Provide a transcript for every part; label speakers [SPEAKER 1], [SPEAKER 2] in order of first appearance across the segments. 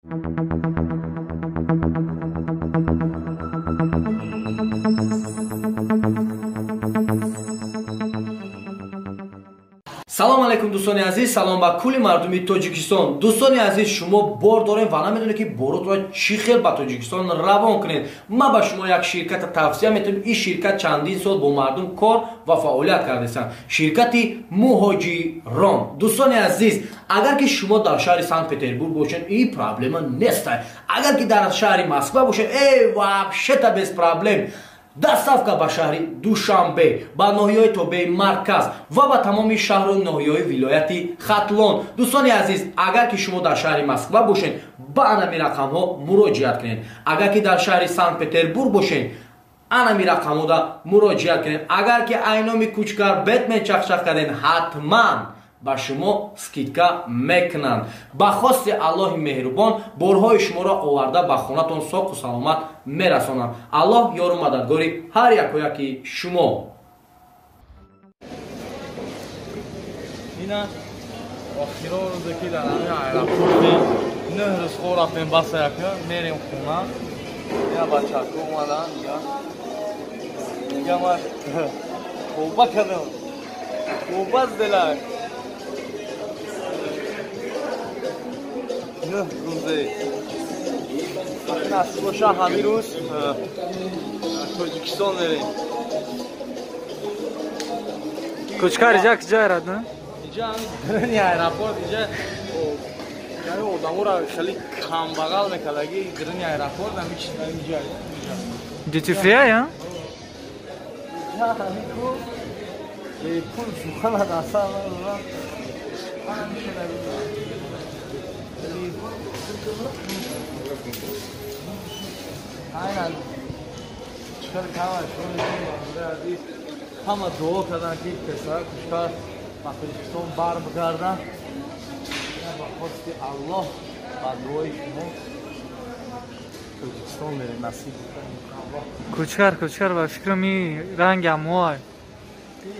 [SPEAKER 1] Салом алейкум, дӯстони азиз, салом ба кулли мардуми Тоҷикистон. Дӯстони азиз, шумо бор дорем ва намедонед, ки боротро чӣ хел ба Тоҷикистон равон кунед. Ман ба шумо як ширката тавсия метавонам. Ин ширкат чандин сол бо мардум кор ва фаъолият кардастанд. Ширкати Муҳоҷирон. Дӯстони азиз, агар ки шумо дар шаҳри Санкт Петербург бошед, ин проблема нест. Агар ки дар шаҳри Москва бошед, э, вообще-то без проблем. Доставка ба шаҳри Душанбе, ба ноҳияҳои тобеи марказ ва ба тамоми шаҳру ноҳияҳои вилояти Хатлон. Дӯстони азиз, агар ки шумо дар шаҳри Москва бошед, ба анами рақамҳо муроҷиат кунед. Агар ки дар шаҳри Санкт Петербург бошед, анами рақамҳода муроҷиат кунед. Агар ки айноми Кучкар Бетмен чахчах кардед, ҳатман ба шумо скидка мекунанд. Ба хости Аллоҳи меҳрубон борҳои шуморо оварда ба хонатон соқу саломат мерасонанд. Аллоҳ ёру мададгори ҳар якояки шумо.
[SPEAKER 2] Ина охиро рӯзе, ки дар ҳамин аэропорти 9 рӯз хоб рафтем, баса яка мерем хона. Ина бачако омадан, дига ман тоба кардам, тоба зделак. 9 рӯзе насиб боша, ҳамин рӯз Тоҷикистон мерем.
[SPEAKER 3] Кучкар, иҷа киҷа рад?
[SPEAKER 2] Иҷа ҳамин аэропорт. Иҷа яъне одаморо хеле камбағал мекардаги. Дирини аэропорт ҳами иҷа.
[SPEAKER 3] Duty free, я?
[SPEAKER 2] Иҷа ҳами ку бепул сухана даса надорам. Айнан чикор кама шумо, ҳама дуо карданд, ки песара Кушкар ба Тоҷикистон бар бигарданд. Ба хости Аллоҳ, ба дуои шумо Тоҷикистон мерем, насиб.
[SPEAKER 3] Кучкар, Кучкар, ба фикрам и ранги ҳамоай.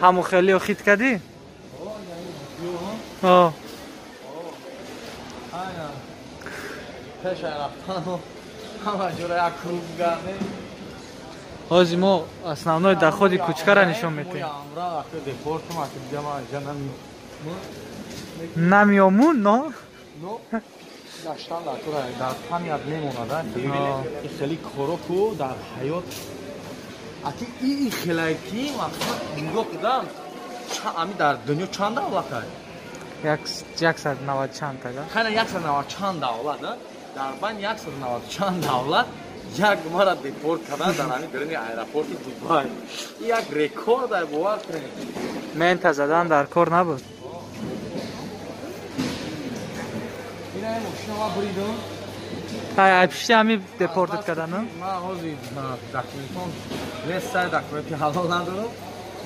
[SPEAKER 3] Ҳамо хеле хит кардӣ? О.
[SPEAKER 2] Айнан пеша рафтану ҳама ҷора як круг гардем.
[SPEAKER 3] Ҳозир мо основной доходи Кучкара нишон метиҳем. Намеомун, но?
[SPEAKER 2] Гаштан дар память мемонад. Хеле коро ку дар ҳаёт аки и хелай ки мақсад нигоҳ кудам, ами дар дунё чанд давлат ай?
[SPEAKER 3] 190 чанд та.
[SPEAKER 2] Хайна, 190 чанд давлат, дар байни 190 чанд давлат як мара депорт кардан дар ҳамин дарини аэропорти Дубай як рекорд ай, бовар кунед.
[SPEAKER 3] Мента задан дар кор набуд.
[SPEAKER 2] Ина мошина ма буридам.
[SPEAKER 3] Ай, пишти ҳами депортат кардан?
[SPEAKER 2] Ман ҳозир документон нест, документи ҳалол надорам.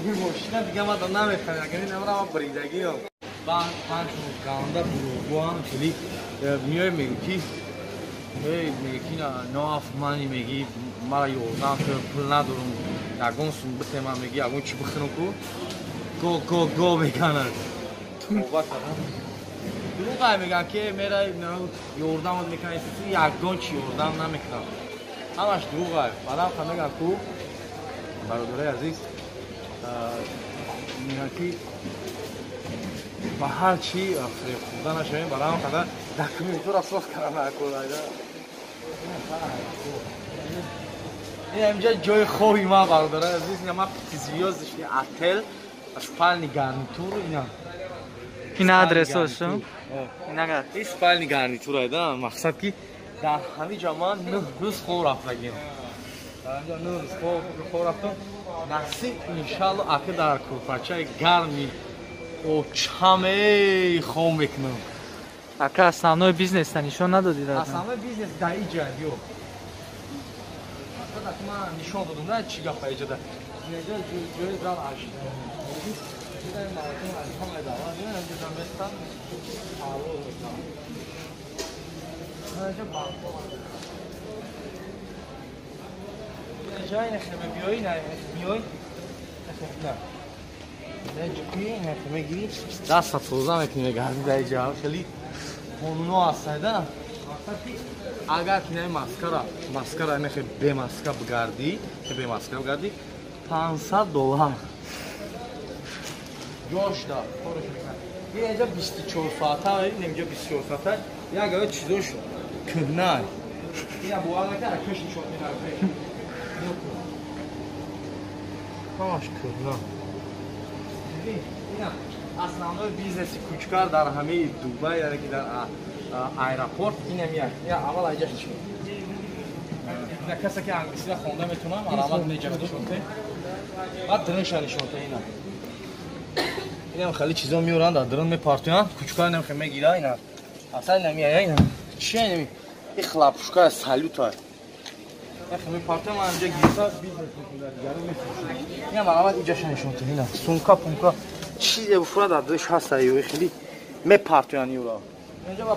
[SPEAKER 2] Ин мошина дига ман намехарам, агар ин амра ма буридагиам. Панҷ ганда дурӯғгӯам, хеле меои, мегӯ ки меги ки ноаф мани, меги мара ёрдам кун, пул надорам, ягон сум битема, меги ягон чӣ бихӯрам ку, го го го меканад. Тоба кардам, дурӯғай мегӯям ки мера ёрдамот мекунад, ягон чи ёрдам намекунам, ҳамаш дурӯғай. Баъдам ха мегӯям ку, бародарои азиз, мегӯям ки ба ҳар чи фиреб хӯрда нашавем. Барои қадар документро соз кардам накунайда. Ин инҷа ҷои хоби ман, бародарои азиз. Ина ман пятизвёздочный отель, спальный гарнитур ина.
[SPEAKER 3] Ина адресош инагар.
[SPEAKER 2] Ин спальный гарнитур айда. Мақсад ки дар ҳамин ҷо ман 9 рӯз хоб рафтагим. Дар инҷа 9 рӯз хоб рафтам. Насиб, иншалло, ака дар курпачаи гарми очаме хоб мекунам.
[SPEAKER 3] Ака, основной бизнеса нишон надодӣ?
[SPEAKER 2] Основной бизнес дар иҷа биё. Ман нишон додам на, чӣ гапа иҷода. Инҷа ҷои зал аш. Мардум аз ҳама давлат инҷа местан, парвоз мекунанд. Инҷа балкон. Инҷа ина хема биёй, на миёй. На. Ҷи ина хема гири. Даста тоза мекунӣ, мегарди дар иҷа. Хеле қонуно ҳастанд, да? Мақсад ки агар ки не маскара мехе бе маска бигардӣ, бе маска бигардӣ $500. Ҷош да, кораш мекунад. Ин инҷа 24 соата, ин инҷа 24 соата, як гава чизош кӯҳна. Ина бовар накард, кӯш нишон медиҳад. Ҳамаш кӯҳна. Ина основной бизнеси кучкар дар ҳамаи Дубай, яъне ки дар аэропорт инам як. Я аввал айҷаш чӣ? Ина касе ки англисиро хонда метавонам, аламат меҷа нишон те. Баъд дринша нишон те ина. Инам хеле чизо меоранд, дар дрин мепартоянд, кучкар инам хе мегира ина. Асал инам я ина. Чи инам? И хлапушка салюта. Эх мепартоям, ман инҷа гирифта бизнес мекунам, дигарро мефурӯшам. Инам аламат иҷаша нишон те ина. Сумка, пумка чизе буфура дар дилш ҳаста, ё хеле мепартоянд юра. Инҷа ба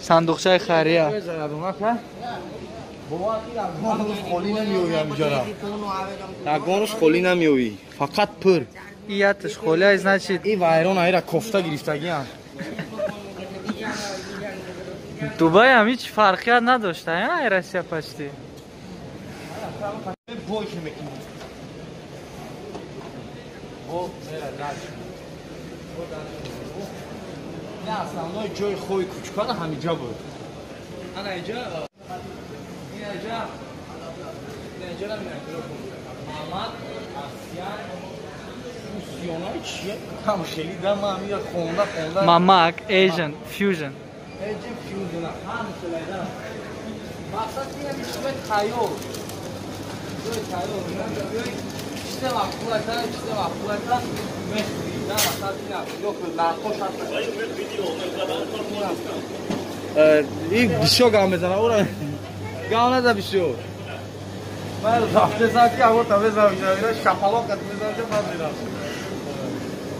[SPEAKER 3] сандуқчаи хайрия.
[SPEAKER 2] Ягон рӯз холӣ намеоӣ ҳамиҷара. Ягон рӯз холӣ намеоӣ. Фақат пур.
[SPEAKER 3] Иятш холӣ, значит.
[SPEAKER 2] И вайрон айра кофта гирифтагиам.
[SPEAKER 3] Дубай ҳам ҳеҷ фарқият надошта, ай Россия почти.
[SPEAKER 2] Бой мекунӣ. Бо мера дальше. Бо дальше. Не, основной ҷои хои кучкара ҳамиҷа буд. Ана иҷа, инаҷа, инаҷара Мамад Асян Фусионай чие? Там хеле да ман ҳамиҷа хонда.
[SPEAKER 3] Мамак Asian Fusion.
[SPEAKER 2] Asian Fusion ҳам хеле. Мақсад ки ҳамин чизои тайёр. Чизои тайёр. Чизе маъқулайта, чизе маъқулайта мехӯрӣ. Да, мақсад ки нархош ҳаст. Ин бисёр гап мезанад, ура гап наза бисёр. Ман рафта зад ки аворта мезанам, ина шапалоқ қад мезанам, ки баъд мерам.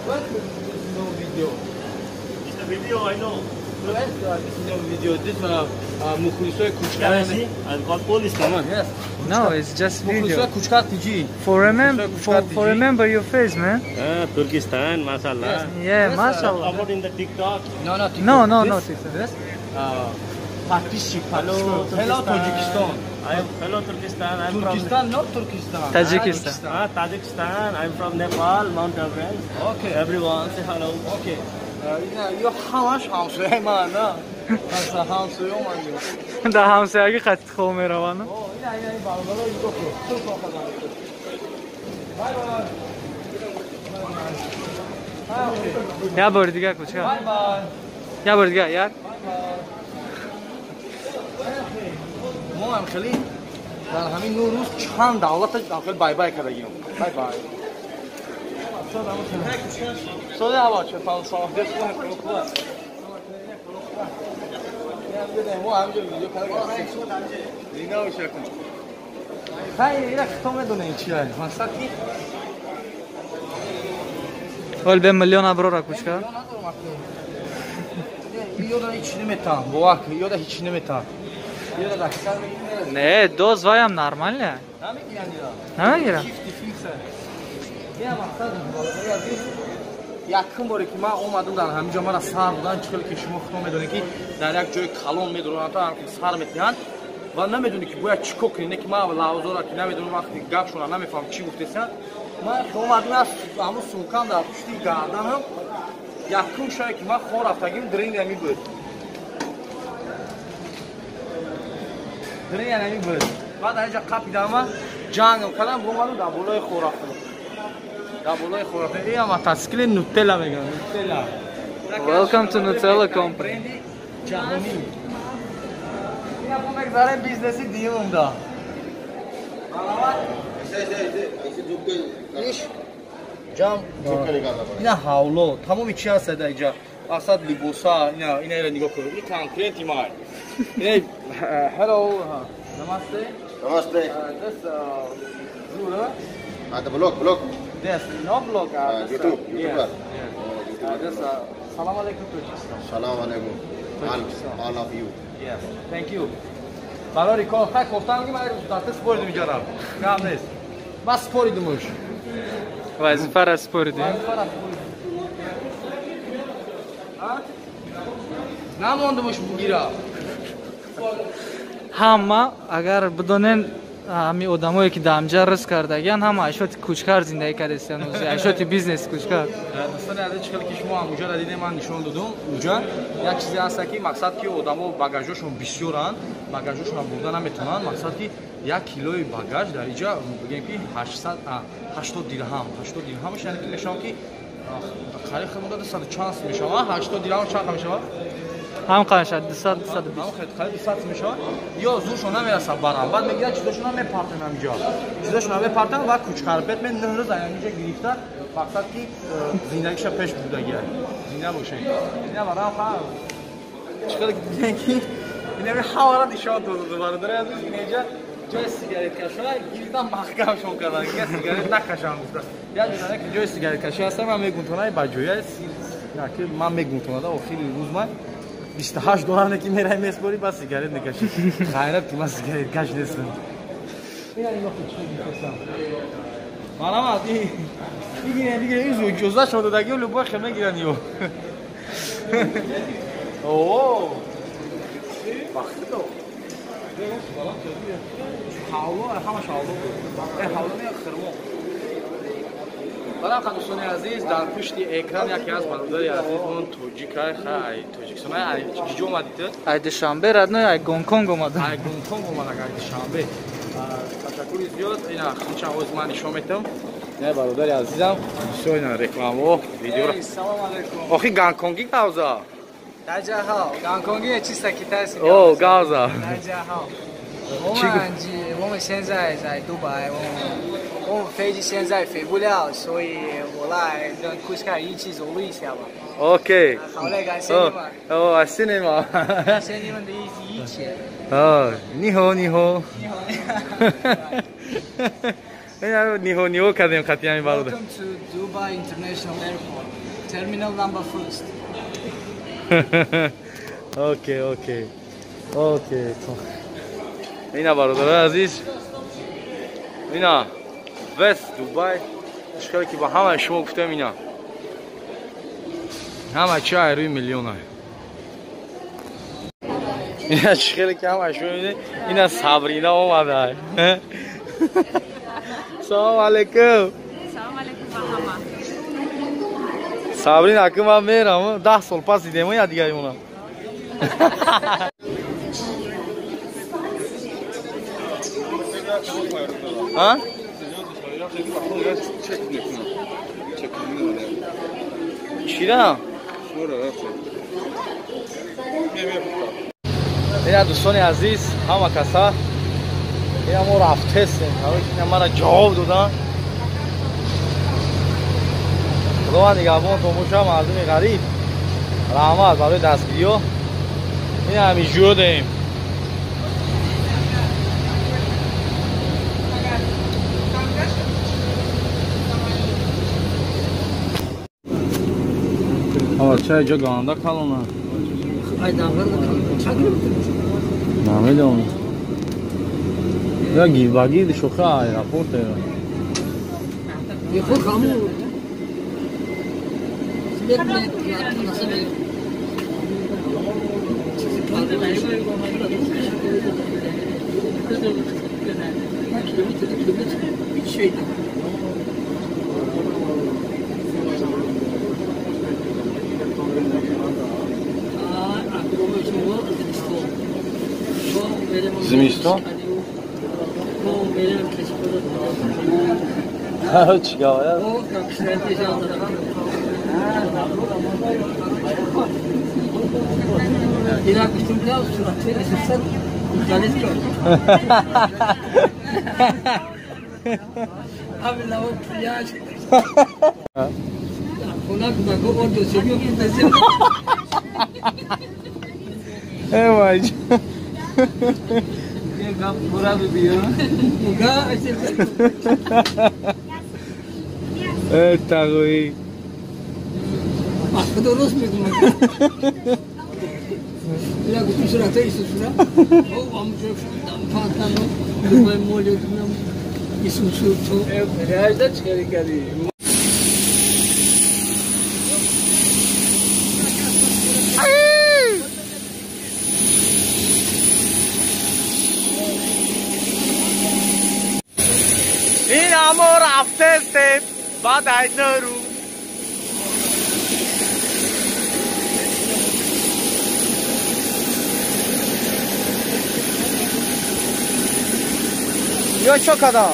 [SPEAKER 2] What is no video?
[SPEAKER 4] It's the video, I know.
[SPEAKER 2] This is no video. This one мухлисои кучкар.
[SPEAKER 4] I've got police, come on.
[SPEAKER 2] Yes.
[SPEAKER 3] No, it's just video.
[SPEAKER 2] Мухлисои кучкар TG.
[SPEAKER 3] For remember your face, man.
[SPEAKER 4] Turkistan, mashallah.
[SPEAKER 2] Yes.
[SPEAKER 3] Yeah, mashallah.
[SPEAKER 4] Upload in the TikTok.
[SPEAKER 2] No, no, TikTok.
[SPEAKER 3] No, no, no, TikTok.
[SPEAKER 2] This подписчик.
[SPEAKER 4] Hello,
[SPEAKER 2] hello, Tajikistan.
[SPEAKER 4] I am hello Turkistan. I'm
[SPEAKER 2] Turkistan, not Turkistan.
[SPEAKER 3] Tajikistan.
[SPEAKER 4] Tajikistan. I'm from Nepal, Mount Everest.
[SPEAKER 2] Okay.
[SPEAKER 4] Everyone say hello.
[SPEAKER 2] Okay. Ё ҳамаш ҳамсояи ман, на? Ҳаса ҳамсоя ман ё.
[SPEAKER 3] Да ҳамсояги хат хоб мераванд.
[SPEAKER 2] О, ина ина ин бародаро нигоҳ кун. Ту кофадан. Bye bye.
[SPEAKER 3] Я бор дига кучка.
[SPEAKER 2] Bye bye.
[SPEAKER 3] Я бор дига, як.
[SPEAKER 2] Мо ҳам хеле дар ҳамин 9 рӯз чанд давлата хеле bye-bye кардагим. Bye-bye. Соли ҳаво чӣ фалсафа хуб. Мо ҳамҷо видео кардагим. Ина ошакун. Хай, ина хто медонем чи ай. Мақсад ки
[SPEAKER 3] Ҳол бе миллион аброра кучка.
[SPEAKER 2] Ёда ҳеч наметам. Бовар кун, ёда ҳеч наметам. Ёда даксар мегирам.
[SPEAKER 3] Не, доз ваям нормально.
[SPEAKER 2] Намегирам ира.
[SPEAKER 3] Намегирам.
[SPEAKER 2] Я мақсад якум боре ки ман омадам дар ҳамин ҷо мара сар будан, чӣ хеле ки шумо худо медонед ки дар як ҷои калон медуранд, сар метиҳанд ва намедонед ки бояд чӣ кор кунед, не ки ман лавзора ки намедонам вақти гапшона намефаҳмам чӣ гуфтесанд. Ман омадам аз ҳамун сумкам дар пушти гарданам, якум шое ки ман хор рафтагим дрин ҳамин буд. Дрин ҳамин буд. Баъд дар инҷа қапидам, ҷангам кардам, омадам дар болои хор рафтам. Дар болои хор рафтам. Ин мотосикли Нутелла мегӯянд, Нутелла.
[SPEAKER 3] Welcome to Nutella Company.
[SPEAKER 2] Бренди ҷаҳонӣ. Ина мо мегзарем бизнеси диюмда. Иш ҷам ина ҳавло, тамоми чи ҳаст дар инҷа? Асад либоса, ина ина нигоҳ кун. Ин конкуренти май. Ина hello, namaste.
[SPEAKER 5] Namaste.
[SPEAKER 2] This Zura.
[SPEAKER 5] The blog, blog.
[SPEAKER 2] Yes, no blog.
[SPEAKER 5] YouTube, YouTuber.
[SPEAKER 2] Yes. This salam alaikum Turkistan.
[SPEAKER 5] Salam alaikum. All of you.
[SPEAKER 2] Yes, thank you. Барори кор, хай кофтам ки ман даста споридим иҷара. Гап нест. Ман споридимуш.
[SPEAKER 3] Вазифара споридим.
[SPEAKER 2] Вазифара споридим. Намондумуш бугира.
[SPEAKER 3] Ҳама агар бидонен ҳами одамое ки дар ҳамҷа ризқ кардагиян, ҳама айшоти кучкар зиндагӣ кардастиян, айшоти бизнес кучкар.
[SPEAKER 2] Дӯстони азиз, чӣ хеле ки шумо ҳам уҷара дидем, ман нишон додум. Уҷа як чизе ҳаста ки мақсад ки одамо багажошон бисёранд, багажошонро бурда наметавонанд. Мақсад ки як килои багаж дар иҷа бигем ки 80 дирҳам, 80 дирҳамаш яъне ки мешавад ки қариб худмон 200 чанд мешавад, 80 дирҳам чанд мешавад?
[SPEAKER 3] Ҳам қанша 200 220.
[SPEAKER 2] Ҳам қариб 200 мешавад. Ё зуршон намерасад барам. Баъд мегиранд чизошонро мепартанд ҳаминҷо. Чизошонро мепартанд ва кучкарбет ме 9 рӯз ҳаминҷо гирифта, мақсад ки зиндагиша пеш бурдагия. Зинда бошед. Ина барам ха чӣ хеле дидем ки ина ҳавара нишон дод бародари азиз, инҷа ҷои сигареткашо гирифтан маҳкамшон кардан, ки сигарет накашанд гуфта. Як ҷоне ки ҷои сигареткашӣ ҳастам, ман мегумтонай ба ҷоя ки ман мегумтонада охири рӯз ман 28 доллар не ки мерай меспорӣ, ба сигарет мекашӣ. Ғайрат ки ман сигареткаш нестам. Ина нигоҳ кун чӣ мефурсам. Манам аз ин бигирен, бигирен, ин иҷоза шуда додагиё любой хел мегиранд ё. О! Бахтидо. Ҳавло, ҳамаш ҳавло буд. Ҳавло не, хирмо. Барам дӯстони азиз, дар пушти экран яке аз бародари азизмон тоҷикай, хай, Тоҷикистон, ай киҷо омадӣ ту?
[SPEAKER 3] Ай Душанбе, родной, ай Гонконг омадам.
[SPEAKER 2] Ай Гонконг омадак, ай Душанбе. Ташаккури зиёд. Ина хунча ҳоз ман нишон метам. Ина бародари азизам, бисёр ина рекламаҳо, видеоро.
[SPEAKER 3] Салом алейкум.
[SPEAKER 2] Охи гонконгӣ гавза.
[SPEAKER 3] 大家好，гонконгӣ чисто китайский.
[SPEAKER 2] О, гавза.
[SPEAKER 3] 大家好。我们现在在杜拜，我们飞机现在飞不了，所以我来跟库斯卡一起走一下吧。
[SPEAKER 2] OK。
[SPEAKER 3] 好嘞，感谢你们。
[SPEAKER 2] 哦，谢谢你们。
[SPEAKER 3] 感谢你们的一切。
[SPEAKER 2] 哦，你好，你好。
[SPEAKER 3] 你好，你好。
[SPEAKER 2] 哎呀，你好，你好，看见看见你
[SPEAKER 3] Welcome to Dubai International Airport, Terminal number first.
[SPEAKER 2] OK, OK, OK. Ина бародарони азиз, ина Вест Дубай, чикоре ки ба ҳамаи шумо гуфтем, ина ҳама чи айрӯи миллиона. Ина чӣ хеле ки ҳамаи шумо мебинед, ина Сабрина омада. Салом алейкум.
[SPEAKER 6] Салом алейкум ба ҳама.
[SPEAKER 2] Сабрина, аки ман мерам, 10 сол пас дидем я дигаримона. А? Чира? Ина дӯстони азиз, ҳама каса ина мо рафтесем, ина мара ҷавоб додан. Худованд нигаҳбонтон боша, мардуми ғариб. Раҳмат барои дастгириҳо. Ина ҳамин ҷӯ даем. Чай ҷо ганда калона. Намедонам. Я гирбагир шоха аэропорт. Зимистон? Чӣ говорят? Тағоӣ. Баъд ай 9 рӯз. Ё чо када?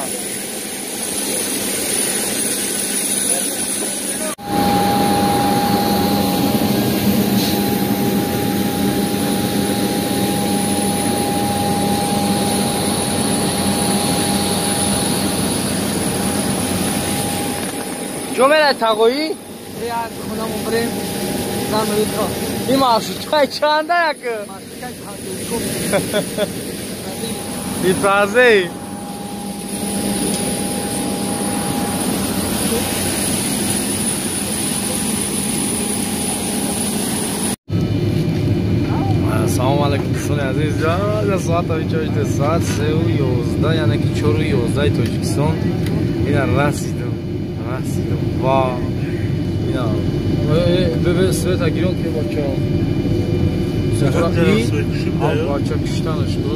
[SPEAKER 2] Ҷо мерай тағоӣ?
[SPEAKER 3] Як хонамон бирем, зан мебитро.
[SPEAKER 2] Ин маршруткаи чанда як?
[SPEAKER 3] Маршруткаи панҷоҳу.
[SPEAKER 2] Бипазей. Салому алайкум, дӯстони азиз. Соат авичошда, соат 3:11, яъне ки 4:11 Тоҷикистон. Ина расидам, расидам. Ва ина бебе света гирон ки бача. Бача киштанаш ку.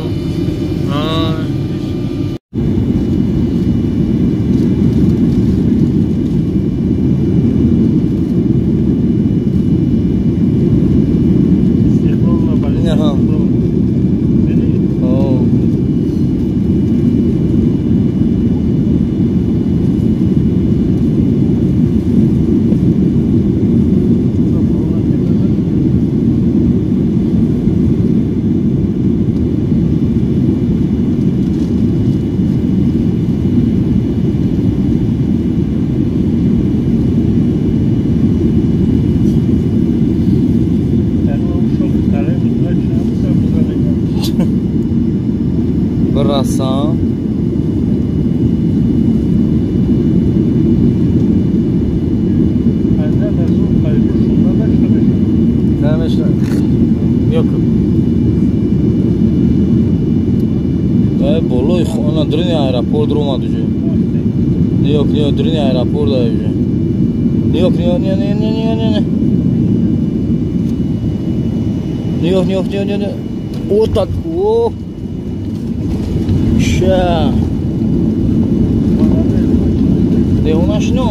[SPEAKER 2] Бирасам. Болои хона, дрини аэропорт ромад уже. Ниёк, ниёк, дрини аэропорт да уже. Ниёк, ниёк, ниёк, ниёк, ниёк, ниёк. Ниёк, ниёк, ниёк, ниёк. О так, о. Ша. Девонаш но.